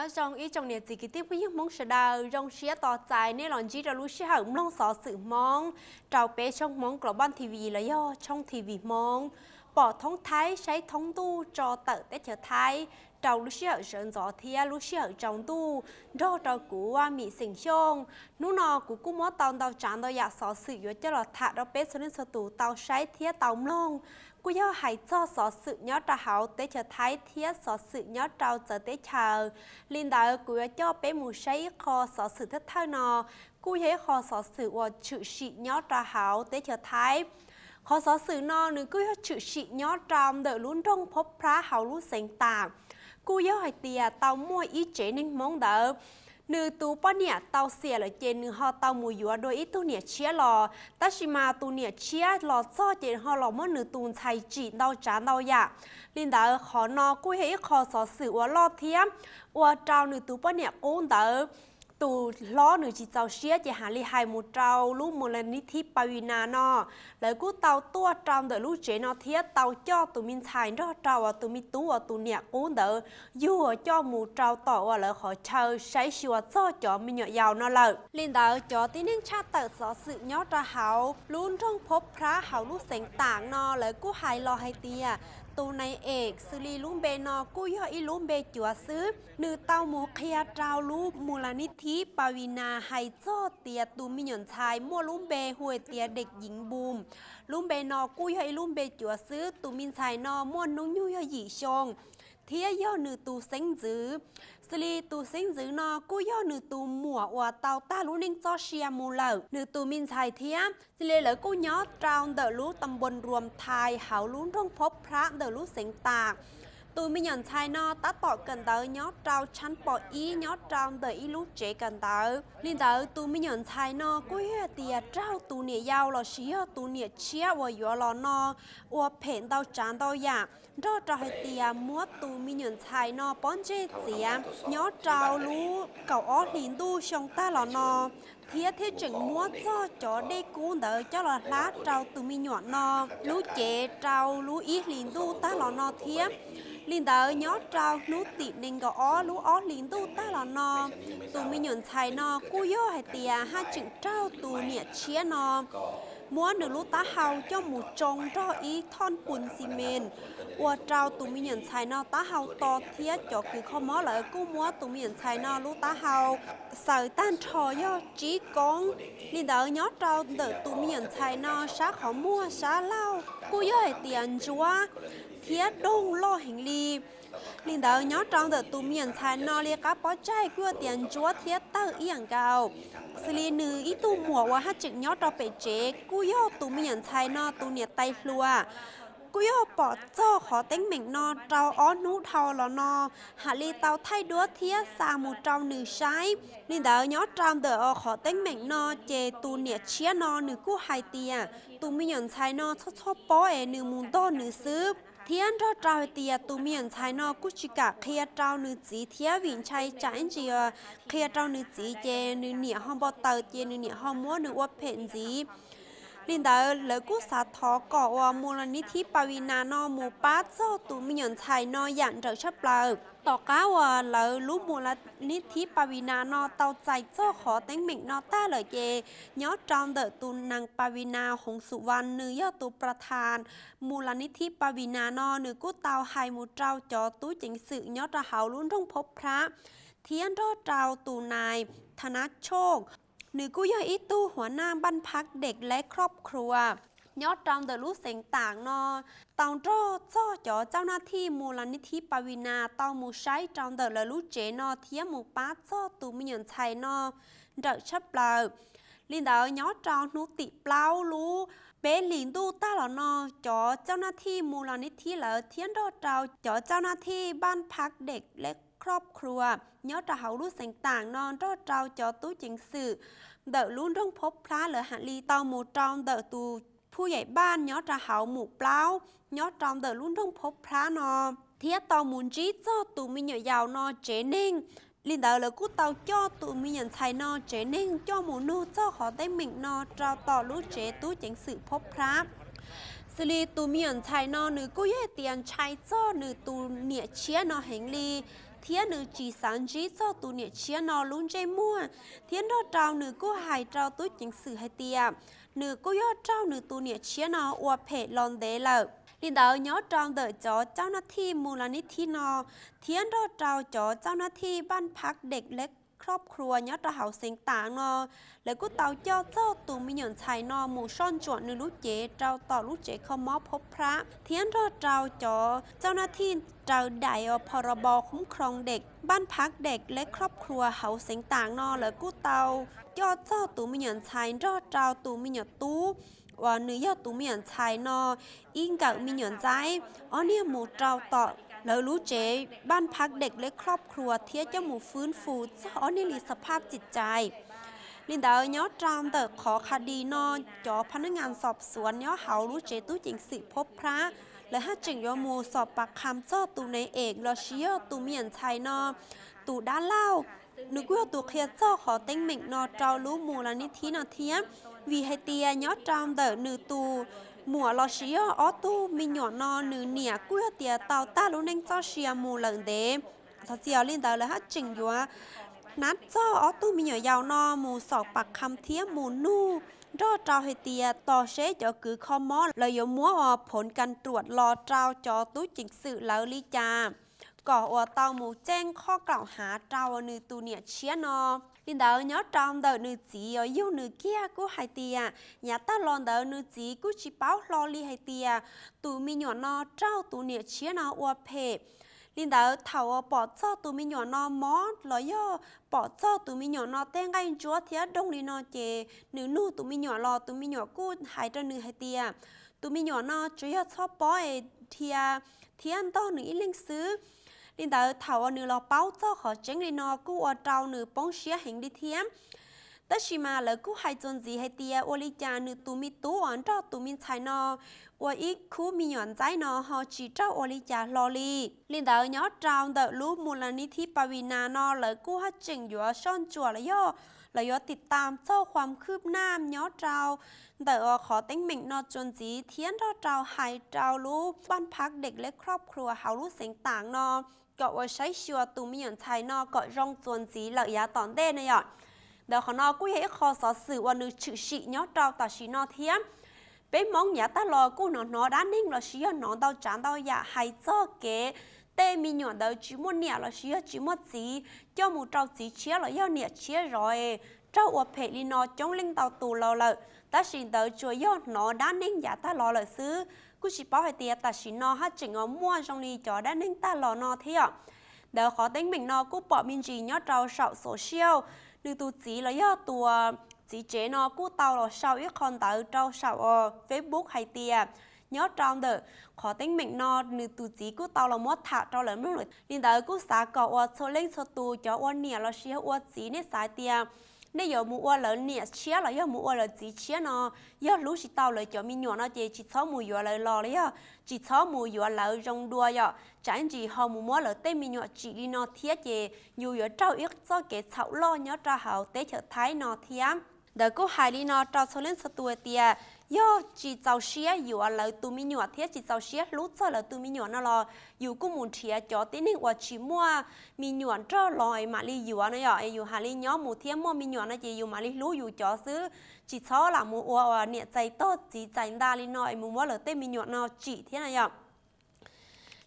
Nyob zoo ib tsoom niam txiv kwv tij phooj ywg Hmoob sawv daws, zoo siab tos txais nej los ntsib rau lub sij hawm mloog xov xwm Hmoob rau peb tshooj Hmoob Global T V los yog tshooj T V Hmoob. Pom thoob Thaib saib thoob ntuj tso tawm teb chaws Thaib rau lub sij hawm sawv ntxov thiab lub sij hawm tsaus ntuj nrog rau kuv Vaj Mim xeem Xyooj. Hnub no kuv kuj muab tau ntau tsav ntau yam xov xwm yuav coj los tham rau peb txhua leej txhua tus tau saib thiab tau mloog. Kuj yog hais txog xov xwm nyob rau hauv teb chaws Thaib thiab xov xwm nyob rau txawv teb chaws. Li ntawd kuv yuav coj peb mus saib ib qho xov xwm thawj thawj no, kuj yog ib qho xov xwm uas tshwm sim nyob rau hauv teb chaws Thaib. Qhov xov xwm no nws kuj yog tshwm sim nyob rau ntawm lub nroog Phob Phrab hauv lub xeev Tam. Kuj yog hais tias tau muaj ib tsev neeg Hmoob ntawd, nws tus poj niam tau xiam lawm ces nws ho tau mus yuav dua ib tug niam tshiab los, tab sis mas tus niam tshiab los txog ces ho los muab nws tus ntxhais tsim ntau tsav ntau yam. Li ntawd qhov no kuj yog ib qho xov xwm uas loj thiab ua rau nws tus poj niam qub ntawd tus hlob nws tsis txaus siab ces hais li hais mus rau lub Mus La Nib Thib Pa Vi Na no. Lawv kuj tau tuaj rau ntawm lub tsev no thiab tau coj tus me ntxhais nrog rau uas tus me tub uas tus niam qub ntawd yug coj mus rau tom uas lawv qhov chaw saib xyuas txog cov me nyuam yaus no lawm. Li ntawd cov tib neeg tshaj tawm xov xwm nyob rau hauv lub nroog Phob Phrab hauv lub xeev Tam no lawv kuj hais los hais tias tus nai es xws li lub npe no kuj yog ib lub npe cuav xwb, nws tau mus qhia rau lub Mus La Nib Thib Pa Vi Na hais txog tias tus me nyuam ntxhais muaj lub npe hu hais tias Dej Yiv Npum. Lub npe no kuj yog ib lub npe cuav xwb, tus me ntxhais no muaj hnub nyoog yog yim xyoo thiab yog nws tus xeeb ntxwv. Xws li tus xeeb ntxwv no kuj yog nws tus muam uas tau tag lub neej txoj sia mus lawm. Nws tus me ntxhais thiab xws li lawv kuj nyob rau ntawm lub tam npuas Ruas Thais hauv lub nroog Phob Phrab ntawm lub xeev Tam. Tus me nyuam ntxhais no tab tom kawm ntawv nyob rau tshab pom ib nyob rau ntawm ib lub tsev kawm ntawv. Li ntawd tus me nyuam ntxhais no kuj yog hais tias raug tus niam yau lossis yog tus niam tshiab uas yuav los no ua phem ntau tsav ntau yam, nrog rau hais tias muab tus me nyuam ntxhais no pob ntseg txiav nyob rau lub kaum ob hlis ntuj xyoo tag los no, thiab thiaj tseem muab txog cov dej kub ntawd coj los hlab rau tus me nyuam no lub cev rau lub ib hlis ntuj tag los no thiab. Li ntawd nyob rau hnub tim nees nkaum ob lub ob hlis ntuj tag los no, tus me nyuam ntxhais no kuj yog hais tias haj tseem raug tus niam tshiab no muab nws lub taub hau coj mus tsoo nrog ib thoj pus xi mes, ua rau tus me nyuam ntxhais no taub hau to thiab cov kws kho mob lawv kuj muab tus me nyuam ntxhais no lub taub hau xaws tag nrho yog tsib koob. Li ntawd nyob rau ntawm tus me nyuam ntxhais no sab qhov muag sab laug kuj yog hais tias ntsuab thiab doog loj heev li. Li ntawd nyob rau ntawm tus me nyuam ntxhais no li qab pob tsaig kuj yog tias ntsuab thiab tawg ib yam nkaus. Xws li nws ib tug muam uas haj tseem nyob rau pem tsev kuj yog tus me nyuam ntxhais no tus niam tais hluas, kuj yog pom txog qhov teeb meem no rau ob hnub dhau los no, haj li tau thaij duab thiab xa mus rau nws saib. Li ntawd nyob rau ntawm qhov teeb meem no ces tus niam tshiab no nws kuj hais tias tus me nyuam ntxhais no txhob txhob paub es nws mus ntog nws xwb, thiab nrog rau hais tias tus me nyuam ntxhais no kuj tsis kam qhia rau nws txiv thiab vim ntshai tsam ib ntsis qhia rau nws txiv ces nws niam ho npau taws ces nws niam ho muab nws ua phem ntxiv. Li ntawd lawv kuj xav thov kom uas Mus La Nib Thib Pa Vi Na no mus pab txog tus me nyuam ntxhais no yam nrawm tshaj plaws. Tom qab uas lawv lub Mus La Nib Thib Pa Vi Na no tau txais txog qhov teeb meem no tag lawm ces nyob rau ntawm tus nees Pa Vi Na Hoov Xum Vas, nws yog tus pras thas Mus La Nib Thib Pa Vi Na no, nws kuj tau hais mus rau cov tub ceev xwm nyob rau hauv lub nroog Phob Phrab thiab nrog rau tus nais Tha Nab Tshoj, nws kuj yog ib tug huas naj npaj phab dej leb khrob khruas nyob rau ntawm lub xeev Tam no, tau nrog txog cov caj naj thij Mus La Nib Thib Pa Vi Na tau mus saib rau ntawm lawv lub tsev no thiab mus pab txog tus me nyuam ntxhais no nrawm tshaj plaws. Li ntawd nyob rau hnub tim plaub lub peb hlis ntuj tag los no, cov caj naj thij Mus La Nib Thib lawv thiab nrog rau cov caj naj thij npaj phab dej leb khrob khruas nyob rau hauv lub xeev Tam no nrog rau cov tub ceev xwm ntawm lub nroog Phob Phrab lawv haj li tau mus rau ntawm tus phuj yaim npaj nyob rau hauv Mus Plaub nyob rau ntawm lub nroog Phob Phrab no, thiab tau mus ntsib txog tus me nyuam yaus no tsev neeg. Li ntawd lawv kuj tau coj tus me nyuam ntxhais no tsev neeg coj mus nug txog qhov teeb meem no rau tom lub tsev tub ceev xwm Phob Phrab. Xws li tus me nyuam ntxhais no nws kuj yog hais tias ntshai txog nws tus niam tshiab no heev li, thiab nws tsis xav ntsib txog tus niam tshiab no lub ntsej muag, thiab nrog rau nws kuj hais rau tub ceev xwm hais tias nws kuj yog raug nws tus niam tshiab no ua phem los ntev lawm. Li ntawd nyob rau ntawm cov cau naj thij mus las nib thib no thiab nrog rau cov cau naj thij npaj phab dej lej khob khua nyob rau hauv xeev tam no, lawv kuj tau coj txog tus me nyuam ntxhais no mus soj ntsuam nws lub cev rau tom lub tsev kho mob phob phrab thiab nrog rau cov cau naj thij raws daim o pho ro bo khoob khroos dej npaj phab dej lej khob khua hauv xeev tam no lawv kuj tau coj txog tus me nyuam ntxhais nrog rau tus me nyuam tub uas nws yog tus me nyuam ntxhais no ib nkawm me nyuam ntxaib ob niag mus rau tom lawv lub tsev npaj phab dej lej khob khua thiab coj mus fwb fus txog ob niag li xab phaj txim cai. Li ntawd nyob rau ntawm qhov qha dis no, cov phab nab ngas xob xuav nyob hauv lub tsev tub ceev xwm phob phrab lawv haj tseem yuav mus xob pas kham txog tus nev ees los sis yog tus me nyuam ntxhais no tus dab laug, nws kuj yog tus qhia txog qhov teeb meem no rau lub mus las nib thib no thiab. Vim hais tias nyob rau ntawm nws tus muam los sis yog ob tug me nyuam no nws niam kuj yog tias tau tag lub neej txoj sia mus lawm ntev. Thov txim os, li ntawd lawv haj tseem yuav hnab txog ob tug me nyuam yaus no mus xob pas kham thiab mus nug nrog rau hais tias tos seb cov kws kho mob lawv yuav muab ua phoov kas ruam los rau cov tub ceev xwm lawv li cas kom uas tau mus ceeb qhov kaum hav rau nws tus niam tshiab no. Li ntawd nyob rau ntawm nws txiv uas yug nws kiag kuj hais tias yav tag los ntawd nws txiv kuj tsis paub hlo li hais tias tus me nyuam no raug tus niam tshiab no ua phem. Li ntawd thaum uas pom txog tus me nyuam no mob los yog pom txog tus me nyuam no tej nqaij ntsuab thiab doog li no ces nws nug tus me nyuam los tus me nyuam kuj hais rau nws hais tias tus me nyuam no tsuas yog txhob pob es dhia thiab ntog nws ib leeg xwb. Li ntawd thaum uas nws los paub txog qhov tseeb li no kuj ua rau nws poob siab heev li thiab. Tab sis mas lawv kuj hais txuas ntxiv hais tias ua li cas nws tus me tub uas nrog tus me ntxhais no ua ib khub me nyuam ntxaib no ho tsis raug ua li cas hlo li. Li ntawd nyob rau ntawm lub mus las nib thib Pas Vis Nas no lawv kuj haj tseem yuav soj ntsuam los yog lawv yuav tim tam txog qhuam khwb naj nyob rau ntawm qhov teeb meem no txuas ntxiv thiab nrog rau hais rau lub npaj phab dej lej khob khua hauv lub xeev tam no kom uas saib xyuas tus me nyuam ntxhais no kom zoo txuas ntxiv lawm yav tom ntej no yom. Ntawm qhov no kuj yog ib qho xov xwm uas nws tshwm sim nyob rau tam sim no thiab. Peb Hmoob yav tag los kuj hnov hnov dab neeg los sis yog hnov ntau tsav ntau yam hais txog kev tej me nyuam ntawd tsis muaj niam los sis yog tsis muaj txiv coj mus rau txiv tshiab los yog niam tshiab zov raug ua phem li no coob leej ntau tus los lawm. Tab sis ntawd tsuas yog hnov dab neeg yav tag los lawm xwb, kuj tsis paub hais tias tam sim no haj tseem muaj zoo li cov dab neeg tag los no thiab yom. Ntawd qhov teeb meem no kuj pom me ntsis nyob rau saum social, nws tus txiv los yog tus txiv tsev no kuj tau los sau ib qho ntawv rau saum Facebook hais tias nyob rau ntawm qhov teeb meem no nws tus txiv kuj tau los muab tham rau lawv mloog lawm. Li ntawd kuj xav kom uas txhua leej txhua tus cov ua niam los sis yog ua txiv nej xav tias nej yuav mus ua lawv niam tshiab los yog mus ua lawv txiv tshiab no, yog hlub tsis tau lawv cov me nyuam no ces tsis txhob mus yuav lawv los los yog tsis txhob mus yuav lawv zoo dua yom, tsam ib ntsis ho mus muab lawv tej me nyuam tsim li no thiab ces yus yuav raug ib txoj kev txhaum loj nyob rau hauv teb chaws Thaib no thiab. Ntawd kuj hais li no rau txhua leej txhua tus hais tias yog tsis txaus siab yuav lawv tus me nyuam thiab tsis txaus siab hlub txog lawv tus me nyuam no los yus kuj mus nrhiav cov tib neeg uas tsis muaj me nyuam nrog los es mam li yuav no yom, es yus mam li nyob mus thiab muaj me nyuam no ces yus mam li hlub yus cov xwb, tsis txhob lam mus ua uas niam txais tog txiv txais nta li no es mus muab lawv tej me nyuam no tsim thiab no yom.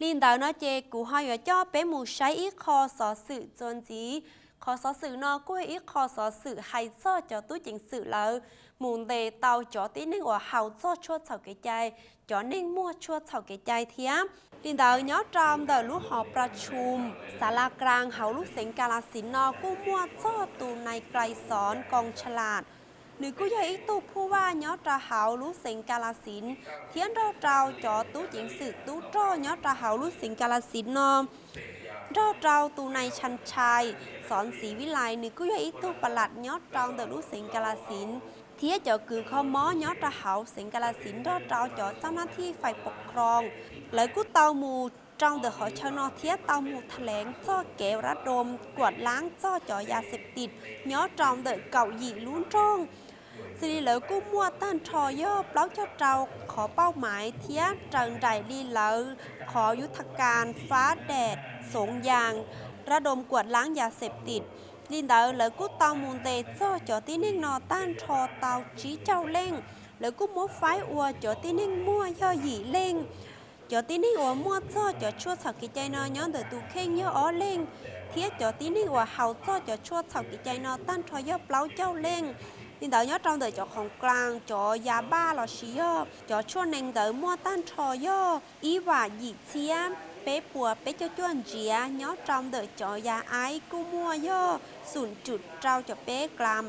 Li ntawd no ces kuv ho yuav coj peb mus saib ib qho xov xwm txuas ntxiv. Qhov xov xwm no kuj yog ib qho xov xwm hais txog cov tub ceev xwm lawv mus ntes tau cov tib neeg uas haus txog tshuaj txhaum kev cai, cov neeg muaj tshuaj txhaum kev cai thiab. Li ntawd nyob rau ntawm lub hos pra tshum Xav La Kras hauv lub xeev Ka La Xiv no kuj muaj txog tus nais Klais Xov Koos Tsha Las, nws kuj yog ib tug phuj vaj nyob rau hauv lub xeev Ka La Xiv thiab nrog rau cov tub ceev xwm tub rog nyob rau hauv lub xeev Ka La Xiv no, nrog rau tus nais Tshas Tshais Xov Ntxiv Vib Lais, nws kuj yog ib tug pa lam nyob rau ntawm lub xeev Ka La Xiv, thiab cov kws kho mob nyob rau hauv xeev Ka La Xiv nrog rau cov txaj nab thij fais pom kroo, lawv kuj tau mus rau ntawm qhov chaw no thiab tau mus tham lees txog kev ua rab doo kuam laab txog cov yas xeem tis nyob rau ntawm kaum yim lub nroog. Xws li lawv kuj muaj tag nrho yog plaub caug rau qhov pauj maiv thiab raws nraim li lawv qhov Yuv Thas Kas, Fab Daim, Xoov Yaas, ระดมกวาดล้างยาเสพติด li ntawd lawv kuj tau mus ntes txog cov tib neeg no tag nrho tau tsib caug leej. Lawv kuj muab faib ua cov tib neeg muaj yog yim leej. Cov tib neeg uas muaj txog cov tshuaj txhaum kev cai no nyob ntawm tus kheej yog ob leeg, thiab cov tib neeg uas haus txog cov tshuaj txhaum kev cai no tag nrho yog plaub caug leej. Li ntawd nyob rau ntawm cov khoom klas, cov yas npaj lossis yog cov tshuaj nees ntawd muaj tag nrho yog ib vam yim txhiab peb puas peb caug cuaj ntsiav nyob rau ntawm cov yas aib kuj muaj yog xum cum rau caum peb klas.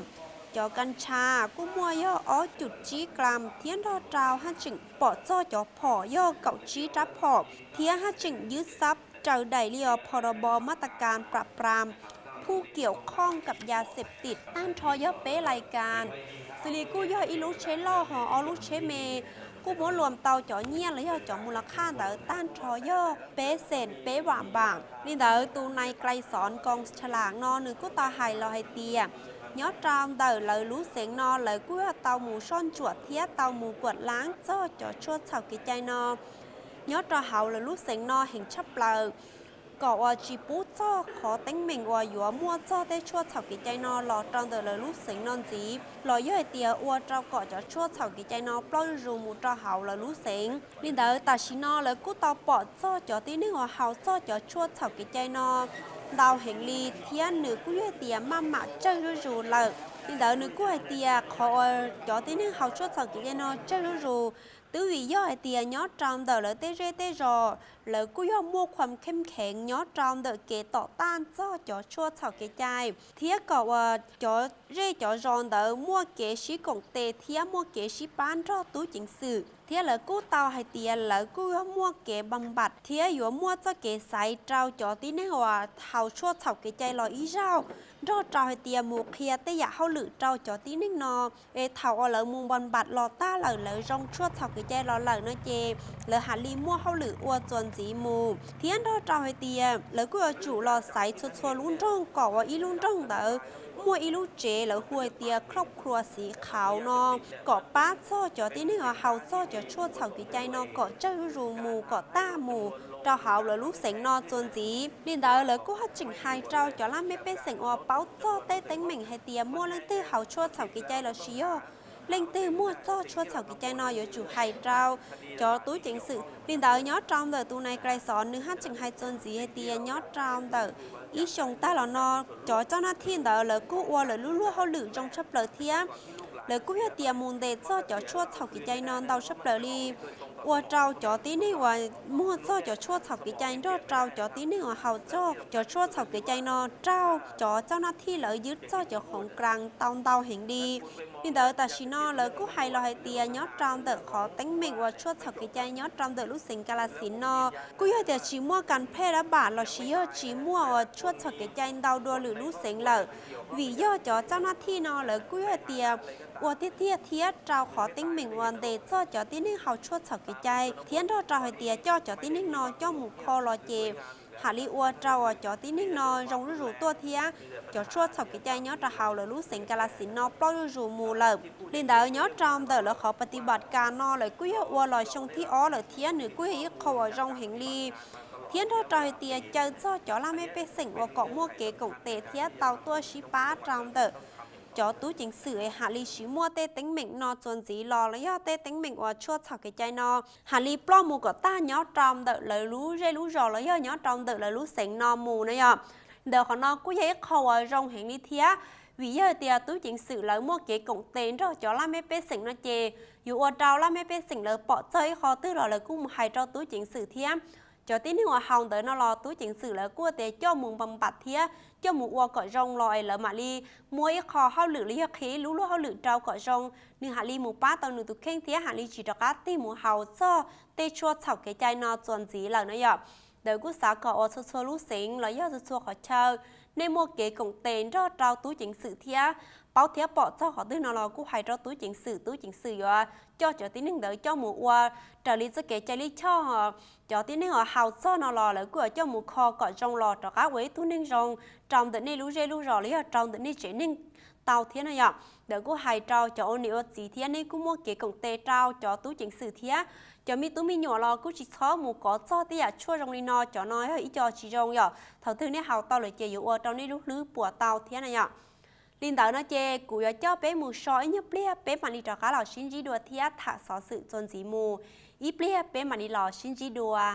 Cov kas ntsha kuj muaj yog ob cum tsib klas thiab nrog rau haj tseem pom txog cov phom yog kaum tsib rab phom thiab haj tseem ywj xab raws daim li os pho ro bo mab tas kas pram pram phuj kiaum khooj kam yas xem tim tag nrho yog peb lais kas. Xws li kuj yog ib lub tsheb loj ho ob lub tsheb me, kuj muab luam tau cov nyiaj los yog cov mus los qhaj ntawd tag nrho yog peb xees peb vam npam. Li ntawd tus nais klais xov koo tsha lam no nws kuj tau hais los hais tias nyob rau ntawm lawv lub xeev no lawv kuj yog tau mus soj ntsuam thiab tau mus kuam laab txog cov tshuaj txhaum kev cai no nyob rau hauv lawv lub xeev no heev tshaj plaws, kom uas tsis pub txog qhov teeb meem uas yuav muaj txog tej tshuaj txhaum kev cai no los rau ntawm lawv lub xeev no ntxiv los yog hais tias ua rau kom cov tshuaj txhaum kev cai no ploj zuj zus mus rau hauv lawv lub xeev. Li ntawd tam sim no lawv kuj tau pom txog cov tib neeg uas haus txog cov tshuaj txhaum kev cai no ntau heev li thiab nws kuj yog hais tias maj mam tsawg zuj zus lawm. Li ntawd nws kuj hais tias qhov uas cov tib neeg haus tshuaj txhaum kev cai no tsawg zuj zus twb vim yog hais tias nyob rau ntawm lawv tej zej tej zos lawv kuj yog muaj khuam kheej kheev nyob rau ntawm kev tom taj txog cov tshuaj txhaum kev cai thiab kom uas cov zej cov zos ntawd muaj kev sib koom tes thiab muaj kev sib pab nrog tub ceev xwm thiab lawv kuj tau hais tias lawv kuj yog muaj kev npa npam thiab yuav muaj txoj kev xaiv rau cov tib neeg uas haus tshuaj txhaum kev cai los ib zaug nrog rau hais tias mus qhia tej yam hauj lwm rau cov tib neeg no es thaum uas lawv mus npa npam los tag lawm lawv zoo tshuaj txhaum kev cai los lawm no ces lawv haj li muaj hauj lwm ua txuas ntxiv mus thiab nrog rau hais tias lawv kuj yuav tsum los xaiv txhua txhua lub nroog kom uas ib lub nroog ntawd muaj ib lub tsev lawv hu hais tias khlob khruas xiv khauv no kom pab txog cov tib neeg uas haus txog cov tshuaj txhaum kev cai no kom tsawg zuj zus mus kom tag mus rau hauv lawv lub xeev no txuas ntxiv. Li ntawd lawv kuj haj tseem hais rau cov laj mej pej xeem uas paub txog tej teeb meem hais tias muaj leej twg haus tshuaj txhaum kev cai lossis yog leej twg muaj txog tshuaj txhaum kev cai no yuav tsum hais rau cov tub ceev xwm. Li ntawd nyob rau ntawm tus nais klais xov nws haj tseem hais txuas ntxiv hais tias nyob rau ntawm ib xyoo tag los no cov txoj naj thij ntawd lawv kuj ua lawv lub luag hauj lwm zoo tshaj plaws thiab lawv kuj yog tias mus ntes txog cov tshuaj txhaum kev cai no ntau tshaj plaws li ua rau cov tib neeg uas muag txog cov tshuaj txhaum kev cai nrog rau cov tib neeg uas haus txog cov tshuaj txhaum kev cai no raug cov txoj naj thij lawv ywj txog cov khoom klas tau ntau heev li. Li ntawd tam sim no lawv kuj hais los hais tias nyob rau ntawm qhov teeb meem uas tshuaj txhaum kev cai nyob rau ntawm lub xeev Ka La Xiv no kuj yog tias tsis muaj kas phej dab npam lossis yog tsis muaj uas tshuaj txhaum kev cai ntau dua lwm lub xeev lawm, vim yog cov txoj naj thij no lawv kuj yog tias ua tiag tiag thiab rau qhov teeb meem uas ntes txog cov tib neeg haus tshuaj txhaum kev cai thiab nrog rau hais tias coj cov tib neeg no coj mus kho los ces haj li ua rau uas cov tib neeg no zoo zuj zus tuaj thiab cov tshuaj txhaum kev cai nyob rau hauv lawv lub xeev Ka La Xiv no ploj zuj zus mus lawm. Li ntawd nyob rau ntawm lawv qhov pas tiv pam kas no lawv kuj yog ua los xyoo thib ob lawm thiab nws kuj yog ib qho uas zoo heev li thiab nrog rau hais tias caw txog cov laj mej pej xeem uas kom muaj kev koom tes thiab tau tuaj sib pab rau ntawm cov tub ceev xwm es haj li tsis muaj tej teeb meem no txuas ntxiv los los yog tej teeb meem uas tshuaj txhaum kev cai no haj li ploj mus kom tag nyob rau ntawm lawv lub zej lub zos los yog nyob rau ntawm lawv lub xeev no mus no yog. Ntawm qhov no kuj yog ib qho uas zoo heev li thiab vim yog tias tub ceev xwm lawv muaj kev koom tes nrog cov laj mej pej xeem no ces yuav ua rau laj mej pej xeem lawv pom txog ib qho twg los lawv kuj mus hais rau tub ceev xwm thiab cov tib neeg uas haus ntawd no los tub ceev xwm lawv kuj tias coj mus npa npam thiab coj mus ua kom zoo los es lawv mam li muab ib qho hauj lwm los yog qhia ib lub luag hauj lwm rau kom zoo, nws haj li mus pab tau nws tus kheej thiab haj li tsis rov qab tig mus haus txog tej tshuaj txhaum kev cai no txuas ntxiv lawm no yom. Ntawd kuj xav kom uas txhua txhua lub xeev los yog txhua txhua qhov chaw nej muaj kev koom tes nrog rau tub ceev xwm thiab paub thiab pom txog qhov twg no los kuj hais rau tub ceev xwm, tub ceev xwm yuav coj cov tib neeg ntawd coj mus ua raws li txoj kev cai lij choj. Cov tib neeg uas haus txog no los lawv kuj yuav coj mus kho kom zoo los rov qab ua ib tug neeg zoo rau ntawm nej lub zej lub zos los yog rau ntawm nej tsev neeg tau thiab no yom. Ntawd kuj hais rau cov ua niam ua txiv thiab nej kuj muaj kev koom tes rau cov tub ceev xwm thiab Cov me tub me nyuam los kuj tsis txhob mus kov txog tej yam tshuaj zoo li no, cov no yog ib co tsis zoo yom. Thaum twg nej haus tau lawm ces yuav ua rau nej lub hlwb puas tau thiab na yom. Li ntawd no ces kuv yuav coj peb mus so ib nyuag pliag, peb mam li rov qab los sib ntsib dua thiab tham xov xwm txuas ntxiv mus. Ib pliag peb mam li los sib ntsib dua.